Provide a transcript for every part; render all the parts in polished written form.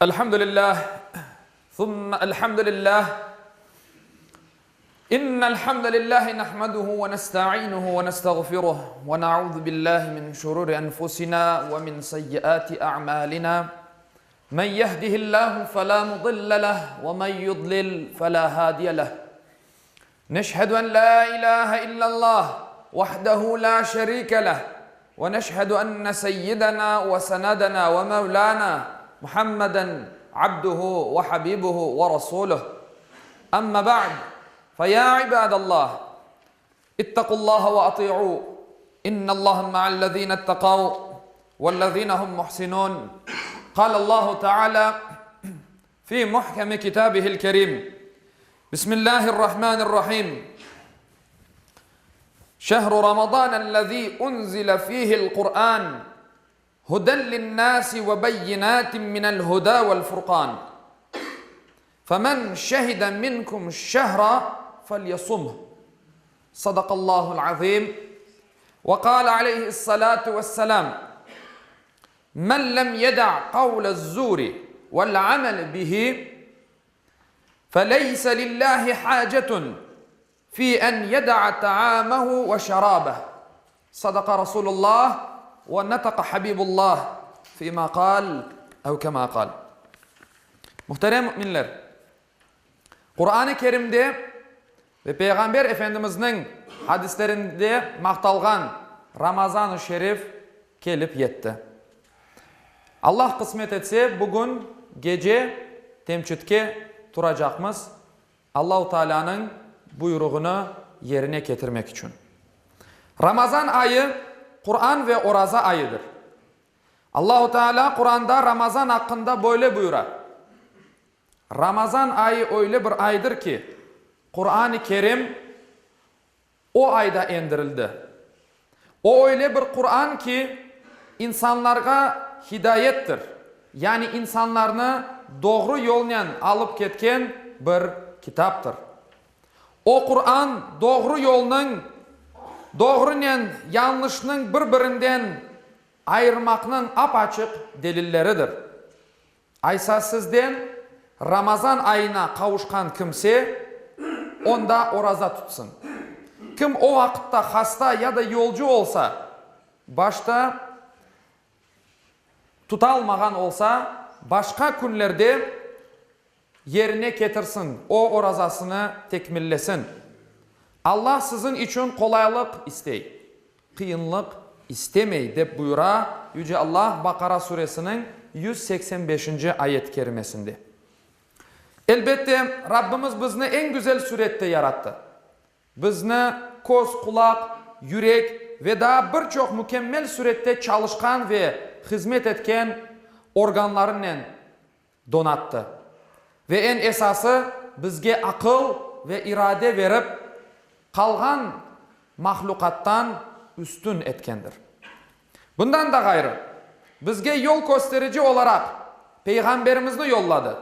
Elhamdülillah, thumma elhamdülillah. İnnel hamdelellahi nahmeduhu ve nestainuhu ve nestağfiruh ve na'udhu billahi min şururi enfusina ve min seyyiati a'malina. Men yehdihillahu fela mudille leh ve men yudlil fela hadiye leh. Neşhedü en la ilahe illallah vahdehu la şerike leh ve neşhedü enne seyyidena ve senedena ve mevlana Muhammeden abduhu ve habibuhu ve rasuluh. Amma ba'd, fe ya ibadallah, ittaqullaha ve ati'u, innallaha ma'allezine ittaqav vellezine hum muhsinun. Kâlallahu teâlâ fi muhkemi kitâbihil kerîm, Bismillahirrahmanirrahim. Şehru Ramazanellezî unzile fîhil Kur'an huden linnâsi ve beyinâtin minel hudâ vel furkân. Femen şehide minkum şehra felyasumh. Sadakallâhu'l azîm. Ve kâle aleyhissalâtu vesselâm, Men lem yeda' kavle'z-zûri ve'l-amele bihi feleyse lillâhi hâcetun fî en yeda'a ta'âmehu ve şerâbeh. Sadaka Rasulullah ve netaka Habibullah fîmâ kâl ev kemâ kâl. Muhterem müminler! Quran-ı Kerimde ve Peyğamber Efendimizniñ hadislerinde maqtalğan Ramazan-ı Şerif kelip yetti. Allah qısmet etse, bugün gece temçitke turacaqmız, Allahu Tealânıñ buyruğını yerine ketirmek içün. Ramazan ayı, Quran ve oraza ayıdır. Allahu Tealâ Quranda Ramazan aqqında böyle buyura, Ramazan ayı öyle bir aydır ki, Quran-ı Kerim o ayda endirildi. O öyle bir Quran ki, insanlarğa hidayettir, yani insanlarnı doğru yolnen alıp ketken bir kitaptır. O Quran doğru yolnıñ, doğrunen yañlışnıñ bir-birinden ayırmaqnıñ ap-açıq delilleridir. Aysa sizden Ramazan ayına qavuşqan kimse, onda oraza tutsın. Kim o vaqıtta hasta ya da yolcu olsa, başta tutalmağan olsa, başqa künlerde yerine ketirsin, o orazasını tekmillesin. Allah siziñ içün qolaylıq istey, qıyınlıq istemey, dep buyura Yüce Allah Baqara suresiniñ 185-nci ayet-i kerimesinde. Elbette, Rabbimiz bizni eñ güzel sürette yarattı. Bizni köz, qulaq, yürek ve daa bir çoq mükemmel sürette çalışqan ve hızmet etken organlarınen donattı. Ve eñ esası, bizge aqıl ve irade berip, qalğan mahlüqattan üstün etkendir. Bundan da ğayrı, bizge yol kösterici olaraq Peyğamberimizni yolladı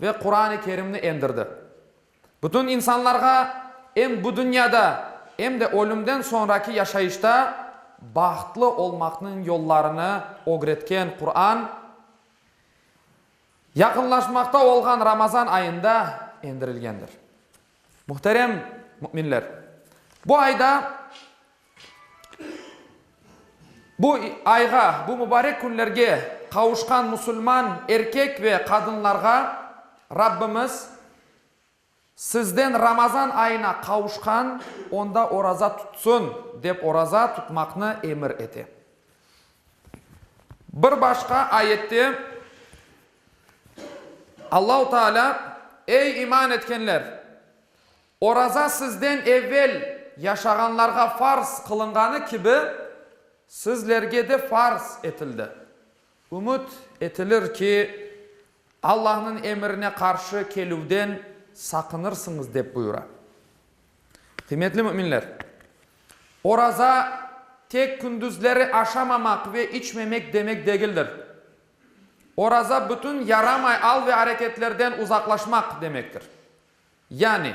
ve Quran-ı Kerimni endirdi. Bütün insanlarğa em bu dünyada, em de ölümden soñraki yaşayışta bahtlı olmaqnıñ yollarını ögretken Quran, Yaqınlaşmaqta olğan Ramazan ayında endirilgendir. Muhterem müminler! Bu ayda, bu ayğa, bu mübarek künlerge qavuşqan musulman erkek ve qadınlarğa Rabbimiz Sizden Ramazan ayına qavuşqan, onda oraza tutsun, dep oraza tutmaqnı emir ete. Bir başqa ayette Allahu Teala, Ey iman etkenler! Oraza sizden evel yaşağanlarğa farz qılınğanı kibi, sizlerge de farz etildi. Ümüt etilir ki, Allahnıñ emirine qarşı kelüvden saqınırsıñız, dep buyura. Qıymetli müminler! Oraza tek kündüzleri aşamamaq ve içmemek demek degildir. Oraza bütün yaramay al ve areketlerden uzaqlaşmaq demektir. Yani,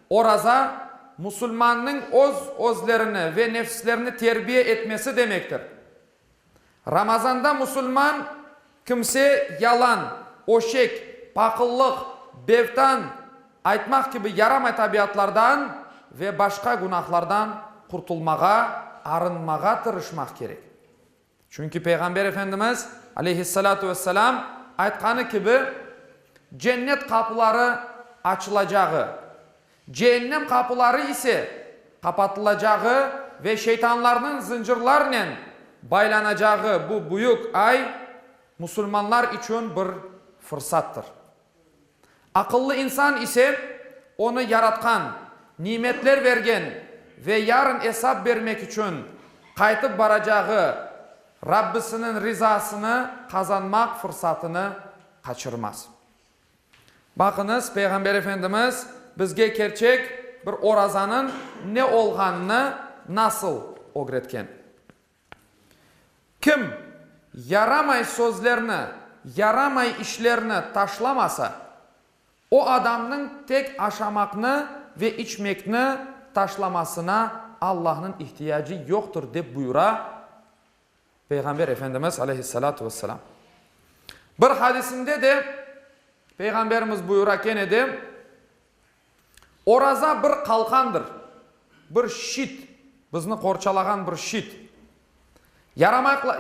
oraza, musulmannıñ öz-özlerini ve nefslerini terbiye etmesi demektir. Ramazanda musulman kimse yalan, öşek, paqıllıq, bevtan aytmaq kibi yaramay tabiatlardan ve başqa günahlardan qurtulmağa, arınmağa tırışmaq kerek. Çünki Peyğamber Efendimiz, aleyhissalâtu vesselâm, aytqanı kibi, Cennet qapıları açılacağı, Ceennem qapıları ise qapatılacağı ve şeytanlarnıñ zıncırlarnen baylanacağı bu büyük ay musulmanlar içün bir fırsattır. Aqıllı insan ise onı yaratqan, nimetler bergen ve yarın esap bermek içün qaytıp baracağı Rabbisiniñ rizasını qazanmaq fırsatını qaçırmaz. Baqıñız, Peyğamber Efendimiz bizge kerçek bir orazanıñ ne olğanını nasıl ögretken. Kim yaramay sözlerni, yaramay işlerni taşlamasa, o adamnıñ tek aşamaqnı ve içmekni taşlamasına Allahnıñ ihtiyacı yoqtır, dep buyura Peyğamber Efendimiz aleyhissalâtu vesselâm. Bir hadisinde de Peyğamberimiz buyura kene de, Oraza bir qalqandır, bir şit, bizni qorçalağan bir şit.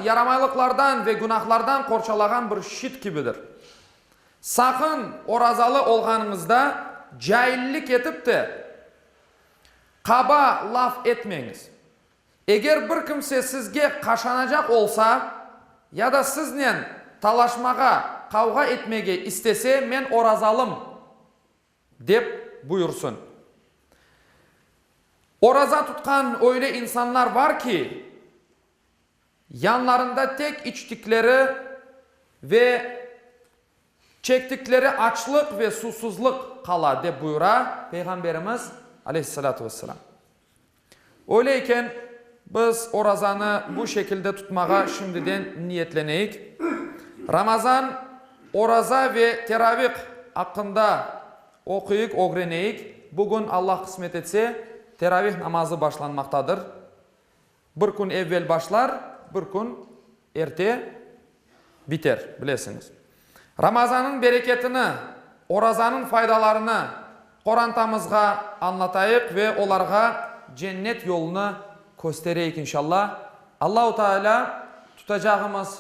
Yaramaylıqlardan ve günahlardan qorçalağan bir şit kibidir. Saqın orazalı olğanıñızda caillik etip de, qaba laf etmeñiz. Eger bir kimse sizge qaşanacaq olsa, ya da siznen talaşmağa, qavğa etmege istese, men orazalım, dep buyursın. Oraza tutqan öyle insanlar bar ki, yanlarında tek içtikleri ve çektikleri açlıq ve susuzlıq qala, dep buyura Peyğamberimiz, aleyhissalâtu vesselâm. Öyle eken, biz orazanı bu şekilde tutmağa şimdiden niyetleneyik. Ramazan, oraza ve teravih aqqında oquyıq, ögreneyik. Bugün, Allah qısmet etse, teravih namazı başlanmaqtadır. Bir kün evvel başlar, bir kün erte biter, bilesiñiz. Ramazanıñ bereketini, orazanıñ faydalarını qorantamızğa añlatayıq ve olarğa cennet yolunı köstereyik, inşallah. Allahu Teala tutacağımız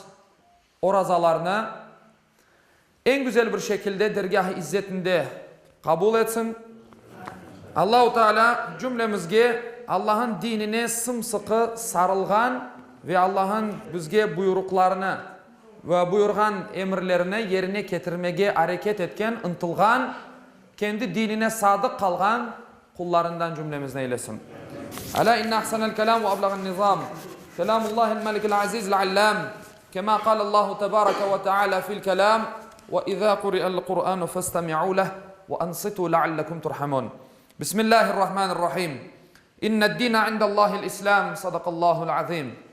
orazalarnı eñ güzel bir şekilde dergâh-ı izzetinde qabul etsin. Allahu Teala cümlemizge Allah'ın dinine sımsıqı sarılğan ve Allah'ın bizge buyruqlarını ve buyurğan emirlerini yerine ketirmege areket etken, ıntılğan, kendi dinine sadıq qalğan qullarından cümlemizni eylesin. Alâ inne ahsenel kelâm ve ablağan nizam, kelâmullâhil melikil azizil allâm, kemâ kâlellâhu tebâreke ve teâlâ fil kelâm, ve izâ kuri'el Kur'ânu festemi'û leh ve ansitû leallekum turhamûn. Bismillâhirrahmânirrahîm. İnned-dîne indellâhil İslâm. Sadakallâhul azîm.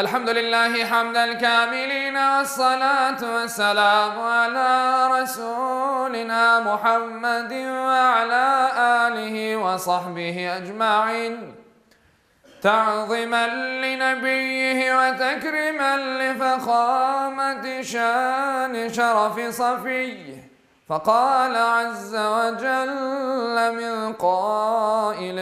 الحمد لله حمد الكاملين والصلاة والسلام على رسولنا محمد وعلى آله وصحبه أجمعين تعظيما لنبيه وتكريما لفخامة شان شرف صفيه فقال عز وجل من قائل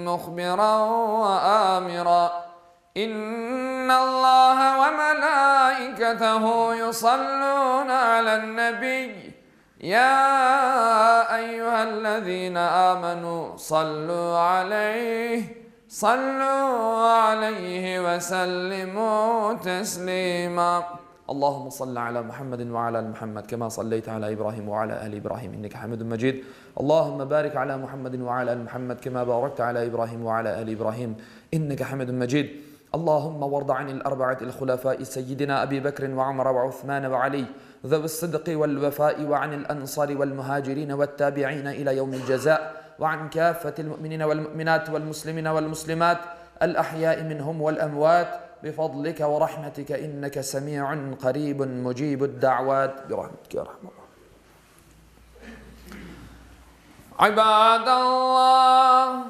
مخبرا وآمرا إن الله وملائكته يصلون على النبي يا أيها الذين آمنوا صلوا عليه صلوا عليه وسلموا تسليما اللهم صل على محمد وعلى ال محمد كما صليت على إبراهيم وعلى آل إبراهيم إنك حميد مجيد اللهم بارك على محمد وعلى آل محمد كما باركت على إبراهيم وعلى آل إبراهيم إنك حميد مجيد اللهم وارض عن الأربعة الخلفاء سيدنا أبي بكر وعمر وعثمان وعلي ذوي الصدق والوفاء وعن الأنصار والمهاجرين والتابعين إلى يوم الجزاء وعن كافة المؤمنين والمؤمنات والمسلمين والمسلمات الأحياء منهم والأموات. Bifadlike ve rahmetike inneke semi'un qaribun mucibud da'vat. Birahmetike ya erhamer rahimin. İbadallah,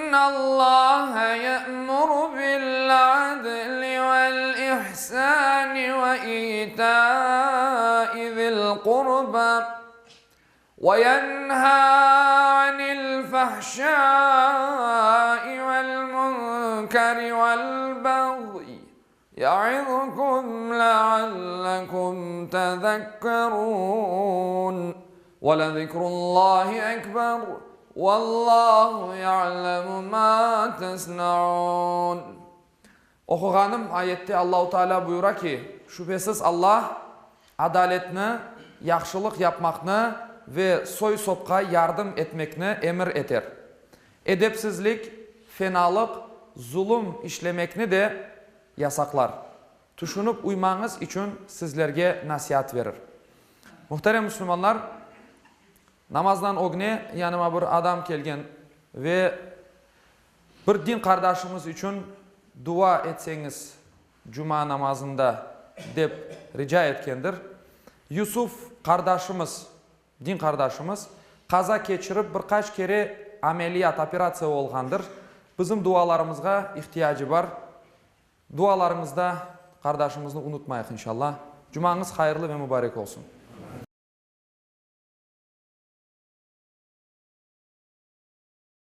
İnnallaha ye'muru bil-adli vel-ihsani ve ita'i zil-qurba ve yenha anil-fahşai vel-munkeri vel-bagyi ya'izukum leallekum tezekkerun. Ve lezikrullahi ekber, vallahu ya'lemu ma tesnaun. Oquğanım ayette Allahu Teala buyura ki, Şübhesiz Allah adaletni, yahşılıq yapmaqnı ve soy-sopqa yardım etmekni emir eter. Edepsizlik, fenalıq, zulum işlemekni de yasaqlar. Tüşünip uymañız içün sizlerge nasiat verir. Muhterem müslümanlar, namazdan ögne yanıma bir adam kelgen ve bir din qardaşımız içün dua etseñiz cuma namazında dep rica etkendir. Yusuf qardaşımız, din qardaşımız, qaza keçirip bir qaç kere ameliyat, operatsiya, olğandır. Bizim dualarımızğa ihtiyacı bar. Dualarıñızda qardaşımıznı unutmayıq, inşallah. Cumañız hayırlı ve mubarek olsun.